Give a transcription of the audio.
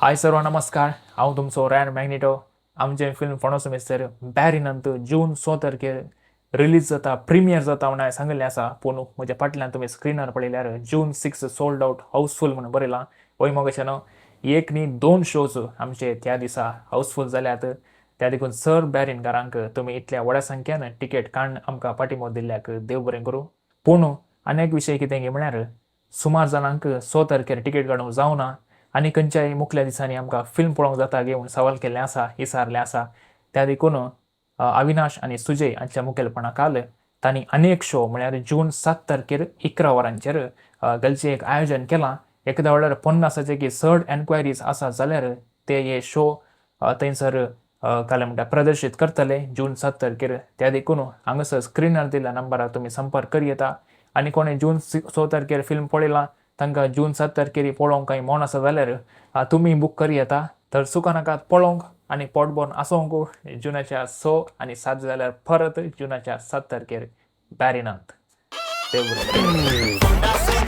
हाय सर्व नमस्कार, हांव तुमचो रॅन मॅग्नेटो. आमचें फिल्म फणस मिस्तर बॅरिनंत जून 6 तारखेर रिलीज जाता, प्रिमियर जाता म्हूण हांवें सांगिल्लें आसा. पूण म्हज्या फाटल्यान तुमी स्क्रिनार पळयल्यार जून 6 सोल्ड आवट हाऊसफूल म्हणून बरयलां. वय मगो न्हू, एक न्ही दोन शोज आमचे त्या दिसा हाऊसफूल जाल्यात. त्या देखून सर बॅरीनकारांक तुमी इतल्या व्हडा संख्यान तिकेट काडून आमकां पाठिंबो दिल्ल्याक देव बरें करूं. पूण आनी एक विशय कितें की म्हळ्यार सुमार जाणांक 6 तारखेर तिकेट काडूंक जावना आनी खंयच्याय मुखल्या दिसांनी आमकां फिल्म पळोवंक जाता गे म्हूण सवाल केल्लें आसा, विचारलें आसा. त्या देखून अविनाश आनी सुजय हांच्या मुखेलपणा काल तांणी अनेक शो म्हळ्यार जून 7 तारखेर 11 वरांचेर गलचें एक आयोजन केलां. एकदां वेळार 50 की चड एन्क्वायरीज आसा जाल्यार ते हे शो थंयसर काय म्हणटा प्रदर्शीत करतले जून 7 तारखेर. त्या देखून हांगासर स्क्रिनार दिल्ल्या नंबरार तुमी संपर्क करी येता आनी कोणें जून 6 तारखेर फिल्म पळयलां तांकां जून 7 तारखेर पळोवंक कांय मोन आसा जाल्यार तुमी बूक करी येता. तर चुका नाकात पळोवंक आनी पोट भरून आसोंक जुनाच्या 6 आनी 7 जाल्यार परत जुनाच्या 7 तारखेर बॅरिनांत. देव बरें करूं.